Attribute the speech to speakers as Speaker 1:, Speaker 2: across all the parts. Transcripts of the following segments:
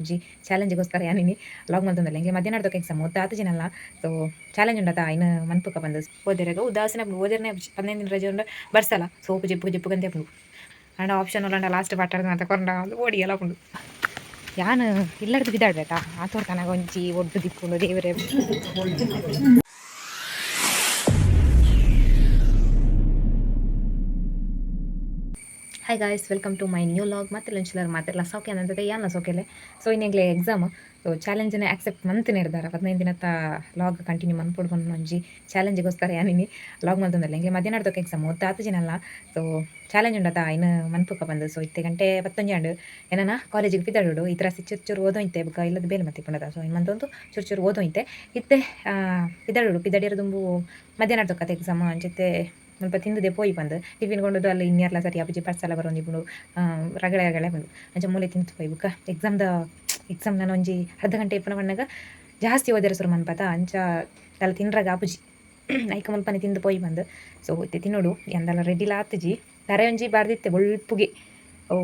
Speaker 1: ಒಂಜಿ ಚಾಲೆಂಜ್ಗೋಸ್ಕರ ಯಾನಿನಿ ಲಾಗ್ ಮಲ್ತೊಂದುಲ್ಲೆ. ಎಂಕ್ಲೆ ಮಧ್ಯಾಹ್ನ ಎಕ್ಸಾಮ್ ಓದ್ದಾತ ಜಿನಲ್ಲ. ಸೊ ಚಾಲೆಂಜ್ ಉಂಡತ ಐನ್ ಮನ್ಪುಕ ಬಂದು ಓದೆರೆಗ ಉದಾಸೀನ ಓದೆರ್ನೆ 15 ದಿನ ರಜೆ ಉಂಡು ಬರ್ಸಲ ಸೋಪು ಜೆಪ್ಪು ಜೆಪ್ಪು ಗಂತೆ ಆಪುಂಡು. ಆಂಡ ಆಪ್ಷನ್ ಉಲ್ಲಂಡ ಲಾಸ್ಟ್ ಪಾಠ ಮಾತ ಕೊರಂಡ ಓಡಿಯಲ ಆಪುಂಡು. ಯಾನ್ ಇಲ್ಲಡ್ದು ಬಿದಾಡ್ಬೇತಾ ಆತೋರ್ತನಾಗ ಒಂಜಿ ಒಡ್ಡು ದಿಪ್ಪುಂಡು ದೇವರೇ. Hi guys, welcome to my new vlog. ಮತ್ತೆ ಲಂಚ್ಲರ್ ಮಾತೆಲ್ಲ ಸೌಖ್ಯ ಅನ್ನಂತದೆ ಯಾನ ಸೌಖ್ಯಲೆ. ಸೊ ಇನ್ನೆಂಗ್ಲೆ ಎಕ್ಸಾಮ್, ಸೊ ಚಾಲೆಂಜನ್ನ ಆಕ್ಸೆಪ್ಟ್ ಮಂತ್ ನಿರ್ಧಾರ 15 ದಿನದ ಲಾಗ್ ಕಂಟಿನ್ಯೂ ಮನ್ಪೊಡು ಪನ್ಪುನ ಒಂಜಿ ಚಾಲೆಂಜ್ಗೋಸ್ಕರ ಯಾನಿನಿ ಲಾಗ್ ಮಲ್ತೊಂದುಲ್ಲೆ. ಎಂಕ್ಲೆ ಮಧ್ಯಾಹ್ನ ಎಕ್ಸಾಮ್ ಓದ್ದಾತ ಜಿನಲ್ಲ. ಸೊ ಚಾಲೆಂಜ್ ಉಂಡತ ಐನ್ ಮನ್ಪುಕ ಬಂದು. ಸೊ ಇತ್ತೆ ಗಂಟೆ 11 ಆಂಡ್. ಏನನ ಕಾಲೇಜಿಗೆ ಪಿದಡುಡು ಈ ತರ ಚುರು ಚುರು ಓದೋಯ್ತೆ ಬೊಕ ಇಲ್ಲದ ಬೇಲೆ ಮತ್ತೆ ಪುಂಡದ. ಸೊ ಇನ್ ಮಂತೊಂದು ಚುರು ಚುರು ಓದೋಯ್ತೆ ಇತ್ತೆ ಪಿದಡುಡು ಪಿದಡಿಯರ ದುಂಬು ಮಧ್ಯಾಹ್ನ ಕತೆ ಎಕ್ಸಾಮ್ ಅಂಚತೆ ಮುಲ್ಪ ತಿಂದುದೆ ಪೋಯಿ ಬಂದು ಟಿಫಿನ್ ಕೊಂಡದ್ದು ಅಲ್ಲಿ ಇನ್ಯಾರ್ಲ ಸರಿ ಅಪ್ಪುಜಿ ಪರ್ಸಲ ಬರೋಂದಿಪ್ಪುಂಡು ರಗಳೆ ರಗಳೆ ಬಂದು ಅಂಚ ಮೂಲೆ ತಿಂತು ಪೋಯಿ. ಬುಕ್ಕ ಎಕ್ಸಾಮ್ದ ಎಕ್ಸಾಮ್ ನಾನು ಒಂಜಿ ಅರ್ಧ ಗಂಟೆ ಇಪ್ಪನ ಪಣ್ಣಗ ಜಾಸ್ತಿ ಓದೆರ ಸುರು ಮನ್ಪತ ಅಂಚ ಅಲ್ಲ ತಿನ್ರಾಗ ಆಪುಜಿ ಐಕ ಮುಲ್ಪನೆ ತಿಂದು ಪೋಯಿ ಬಂದು. ಸೊ ಇತ್ತೆ ತಿನ್ನೋಡು ಎಂದಲ್ಲ ರೆಡಿಲ ಆತುಜಿ ತರೆ ಒಂಜಿ ಬಾರ್ದಿತ್ತೆ ಬೊಳ್ಪುಗೆ ಓ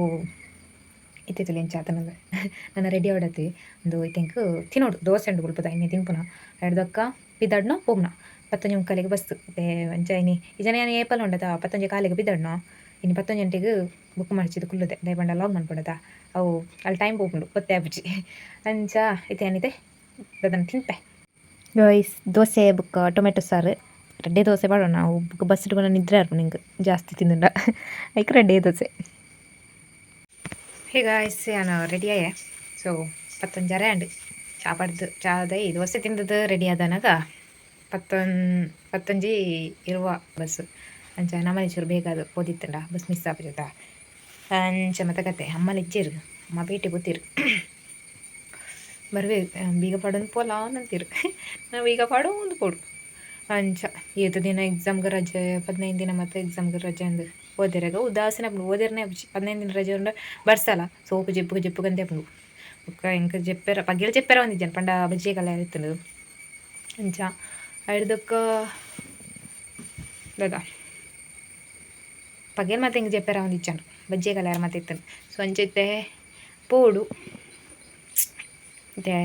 Speaker 1: ಇತ್ತಿತ್ತಲ್ಲ ಎಂಚ ಆತನಂದು ನನ್ನ ರೆಡಿ ಆಡತ್ತಿ ಒಂದು ಇತ್ತೆಂಕ್ ತಿನ್ನೋಡು ದೋಸೆ ಉಂಡು ಬೊಲ್ಪುದ ಇನ್ನೆ ತಿನ್ಪುನ ಎಡ್ದಕ್ಕ ಪಿದಡ್ನ ಪೋಪುನ 11:45ಗೆ ಬಸ್. ಇತ್ತೆ ಅಂಚ ಇನಿ ಈ ಜನ ಯಾನ್ ಏಪಲ ಉಂಡತ 11 ಕಾಲಿಗೆ ಪಿದಡ್ನ ಇನಿ 11 ಗಂಟೆಗೆ ಬುಕ್ ಮಾಡಿಸಿದ್ದು ಕುಲ್ಲುದೆ ದಯಪಂಡ ಲಾಗ್ ಮನ್ಪೊಡತ ಅವು ಅಲ್ಲಿ ಟೈಮ್ ಪೋಪುಂಡು ಗೊತ್ತೇ ಆಪುಜಿ ಅಂಚ ಇತ್ತೆ ಏನಿದೆ ದಾದನ ತಿನ್ಪೆ. ಗಾಯ್ಸ್, ದೋಸೆ ಬುಕ್ಕ ಟೊಮೆಟೊ ಸಾರು. ರಡ್ಡೆ ದೋಸೆ ಪಾಡೋಣ ನಾವು ಬುಕ್ ಬಸ್ ಇಟ್ಕೊಂಡು ನಿದ್ರೆ ಆರ್ಪುಂಡು ನಿಂಗೆ ಜಾಸ್ತಿ ತಿಂದುಂಡ ಐಕ್ ರಡ್ಡೆ ದೋಸೆ. ಹೇ ಗಾಯ್ಸ್, ನಾನು ರೆಡಿ ಆಯೆ. ಸೊ 11:30 ಆಂಡ್. ಚಾ ಪಡ್ದು ಚಾದ ಈ ದೋಸೆ ತಿಂದದ್ದು ರೆಡಿ ಆದನಾಗ 11:20 ಬಸ್. ಅಂಚ ನಮ್ಮನೆ ಚೂರು ಬೇಗ ಅದು ಪೋದಿತ್ತಂಡ ಬಸ್ ಮಿಸ್ ಆಪುಜತ ಅಂಚ ಮತ್ತೆ ಕತೆ. ಅಮ್ಮಲ ಇಜ್ಜೆರ್, ಅಮ್ಮ ಪೇಟೆ ಪೋತಿರು. ಬರ್ವೆ ಬೀಗ ಪಾಡೊಂದು ಪೋಲ ಅಂತೀರು, ನಾವು ಬೀಗ ಪಾಡು ಒಂದು ಪೋಡು. ಅಂಚ ಏತು ದಿನ ಎಕ್ಸಾಮ್ಗೆ ರಜೆ, 15 ದಿನ ಮತ್ತೆ ಎಕ್ಸಾಮ್ಗೆ ರಜೆ ಅಂದು ಓದೆರೆಗ ಉದಾಸೀನ ಓದೆರ್ನೆ ಆಪುಜಿ. 15 ದಿನ ರಜೆ ಉಂಡು ಬರ್ಸಲ ಸೋಪು ಜೆಪ್ಪು ಜೆಪ್ಪು ಗಂತೆ ಆಪುಂಡು. ಬೊಕ್ಕ ಎಂಕ್ ಜೆಪ್ಪೆರ ಪಗೆಲ್ ಜೆಪ್ಪೆರ ಒಂದಿಜ್ಜನ್ ಪಂಡ ಬಜ್ಜಿ ಕಲೆ ಇತ್ತುಂಡು. ಅಂಚ ಐಡ್ದೊಕ್ಕ ದಾದ ಪಗೆಲ್ ಮತ್ತೆ ಎಂಕ್ ಜೆಪ್ಪೆರ ಒಂದಿಜ್ಜಂಡು ಬಜ್ಜಿ ಕಲೆಯರ ಮತ್ತೆ ಇತ್ತುಂಡು. ಸೊ ಅಂಚ ಇತ್ತೆ ಪೋಡು. ಇತ್ತೆ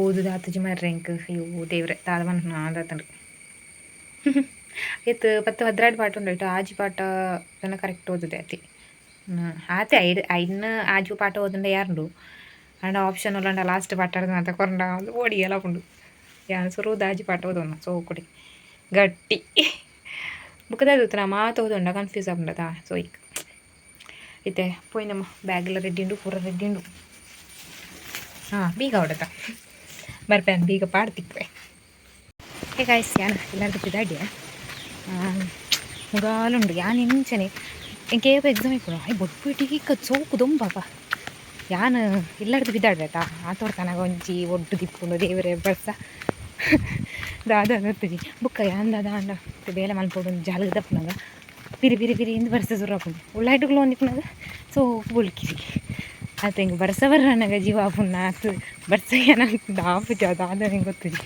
Speaker 1: ಓದುದು ಆತುಜಿ ಮಾರ್ರೆ ಎಂಕ್. ಅಯ್ಯೋ ದೇವ್ರೆ, ದಾದ ಪನ್ಪುನ ಅಂದಾತುಂಡು. ಇತ್ತು 10 12 ಪಾಠ ಉಂಡು. ಆಜಿ ಪಾಠ ಕರೆಕ್ಟ್ ಓದುದೆ ಅತಿ ಆತೆ ಐಡ್ ಐನ್ ಆಜು ಪಾಠ ಓದುಂಡ ಯಾರುಂಡು. ಆಂಡ ಆಪ್ಷನ್ ಉಲ್ಲಂಡ ಲಾಸ್ಟ್ ಪಾಠ ಮಾತ ಕೊರಂಡ ಓಡಿಯಲ ಆಪುಂಡು. ಯಾನ್ ಸುರುದ ಆಜಿ ಪಾಠ ಓದೋಣ. ಸೊ ಕೊಡಿ ಗಟ್ಟಿ ಬುಕ್ಕದ ನಾ ಮಾತ ಓದುಂಡ ಕನ್ಫ್ಯೂಸ್ ಆಪುಂಡತ. ಸೊ ಇಕ್ ಇತ್ತೆ ಪೋಯಿನಮ್ಮ. ಬ್ಯಾಗೆಲ್ಲ ರೆಡಿ ಉಂಡು, ಪೂರ ರೆಡಿ ಉಂಡು. ಹಾಂ, ಬೀಗ ಹೊಡತ ಬರ್ಪೆ, ಬೀಗ ಪಾಡ್ತಿಕ್ವೆ. ಹೇ ಗಾಯ್ಸ್, ಯಾನ್ ಎಲ್ಲರಿಗೂ ಪಿದಾಡ್ಯ ಮುಗಾಲುಂಡು. ಯಾನ್ ಇಂಚನೆ ಎಂಕೇಪ ಎಕ್ಸಾಮ್ ಇಪ್ಪುನು I ಬೊಡ್ಪು ಇಟ್ಟಿಗೆ ಸೋಕು ದೊಂಬಾಪ. ಯಾನ್ ಇಲ್ಲಡ್ದು ಬಿದ್ದಾಡ್ಬೇತಾ ಆತೋರ್ತನಾಗ ಒಂಜಿ ಒಡ್ಡು ದಿಪ್ಪುಂಡು ದೇವರೇ. ಬರ್ಸ ದಾದ ಗೊತ್ತುಜಿ. ಬುಕ್ಕ ಯಾನ್ ದಾದ ಅಂಡ ಬೇಲೆ ಮನ್ಪೊಡು ಜಾಲಗ್ ದಪ್ಪುನಗ ಪಿರಿ ಪಿರಿ ಪಿರಿ ಇಂದು ಬರ್ಸ ಸುರು ಆಪುಂಡು. ಉಳ್ಳಾಯ್ಟುಗಳು ಒಂದಿಪ್ಪುನಗ ಸೋಕು ಬೊಳ್ಕಿರಿ ಆತ. ಹಿಂಗೆ ಬರ್ಸ ಬರ್ರನಾಗ ಜೀವ ಆಪುಂಡು. ಆತು ಬರ್ಸ ಏನಾಗ್ತದೆ ಆಪುಜಿ ಅದು ಆದ ಗೊತ್ತುಜಿ.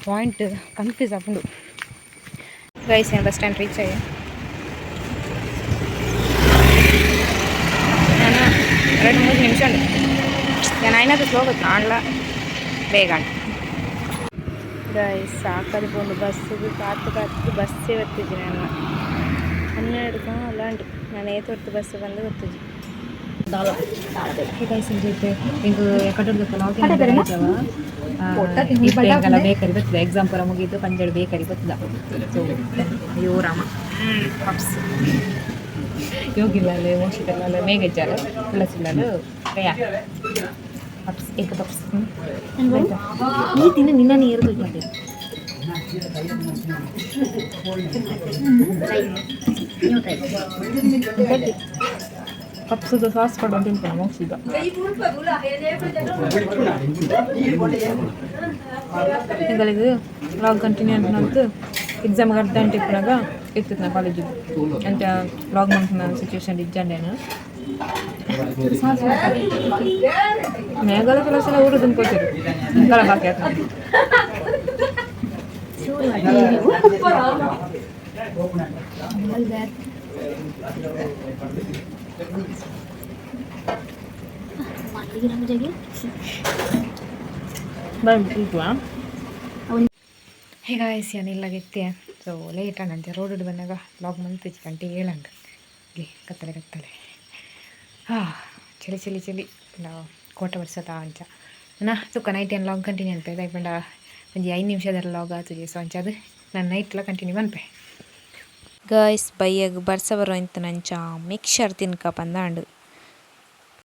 Speaker 1: ಪಾಯಿಂಟ್ ಕನ್ಫ್ಯೂಸ್ ಆಪುಂಡು. ಗೈಸ್, ಏನು ಬಸ್ ಸ್ಟ್ಯಾಂಡ್ ರೀಚ್ ಆಗಿ ನಾನು 2-3 ನಿಮಿಷ ಉಂಟು. ನಾನು ಐನಾದ್ರು ಸ್ಲೋ ಗೊತ್ತು ಆಂಡ್ಲ ಬೇಗ. ಗಾಯ್ಸ್, ಸಾಕಾದ ಪೋಂಡು. ಬಸ್ಸಿಗೆ ಕಾತು ಕಾತು ಬಸ್ಸೇ ಬತ್ತಿದ್ದೆ ನಾನು. 12 ಕಾಲ ಉಂಟು. ನಾನು ಏತೊರ್ತು ಬಸ್ ಬಂದು ಗೊತ್ತುಜಿ. ಗೈಸ್, ಇಂಜೈತೆ ಇಂಕ್ ಕಟ್ಟಡ ಬೇಕರಿ ಬರ್ತದೆ. ಎಕ್ಸಾಮ್ ಪೂರ ಮುಗಿದು ಪಂಜಾಡ್ ಬೇಕರಿ ಬರ್ತದ. ಸೊ ಅಯ್ಯೋ ರಾಮ, ಪಪ್ಸ್ ಯೋಗಿಲ್ಲ ಮೋಕ್ಷಿತಲ್ಲ ಮೇಘಜ್ಜಾರ ತುಳಸಿಲ್ಲಲು ಕಯಾ ಪಪ್ಸ್ ಎಗ್ ಪಪ್ಸ್. ಈ ದಿನ ನಿನ್ನ ನೀರು ಮಾಡಿ ಪಪ್ಸದ ಸಾಸ್ ಕೊಡು ತಿಂತಾನೆ ಮೋಕ್ಷಿತ. ಎಂಗಳಿಗೆ ಲಾಗ್ ಕಂಟಿನ್ಯೂ ಅಂತ ಎಕ್ಸಾಮ್ ಅರ್ಧ ಗಂಟೆ ಇಪ್ಪುನಾಗ ಇರ್ತದೆ ನಾ ಕಾಲೇಜಿಗೆ ಅಂತ ಲಾಗ್ ಮಾಡ್ತಾನ ಸಿಚುವೇಶನ್ ಇಜ್ಜಂಡೇನು ಸಾಸ್ ಮೇಘಲ ಕೆಲಸ ಎಲ್ಲ ಊರು ತಿನ್ಕೋತೀರಿ ಇಂಕಲ ಬಾಕಿ ಆಯ್ತು. ಹೇ ಗಾಯ್ಸ್, ಯಾನಿಲ್ಲಾಗಿತ್ತೆ. ಸೊ ಲೇಟ್ ಆಂಡ್. ರೋಡ್ ಬಂದಾಗ ವ್ಲಾಗ್ ಮಂತಿಜಿ. ಗಂಟೆ 7 ಆಂಡ್. ಇಲ್ಲಿ ಕತ್ತಲೆ ಕತ್ತಲೆ. ಹಾ, ಚಳಿ ಚಳಿ ಚಳಿ. ಕೋಟ ವರ್ಷದ ಅಂಚ ನಾ ತುಕ್ಕ ನೈಟ್ ಏನು ವ್ಲಾಗ್ ಕಂಟಿನ್ಯೂ ಅನ್ಪೆ. ದಾಯೆ ಪಂಡ ಒಂಜಿ 5 ನಿಮಿಷದ ವ್ಲಾಗ್ ಆತುಜಿ. ಸೊ ಅಂಚ ಅದು ನಾನು ನೈಟ್ಲ ಕಂಟಿನ್ಯೂ ಮನ್ಪೆ.
Speaker 2: ಗೈಸ್, ಬಯ್ಯಗ್ ಬರ್ಸ ಬರೋಂತಿನಂಚ ಮಿಕ್ಸರ್ ತಿನ್ಕ ಪಂದಾಂಡ್.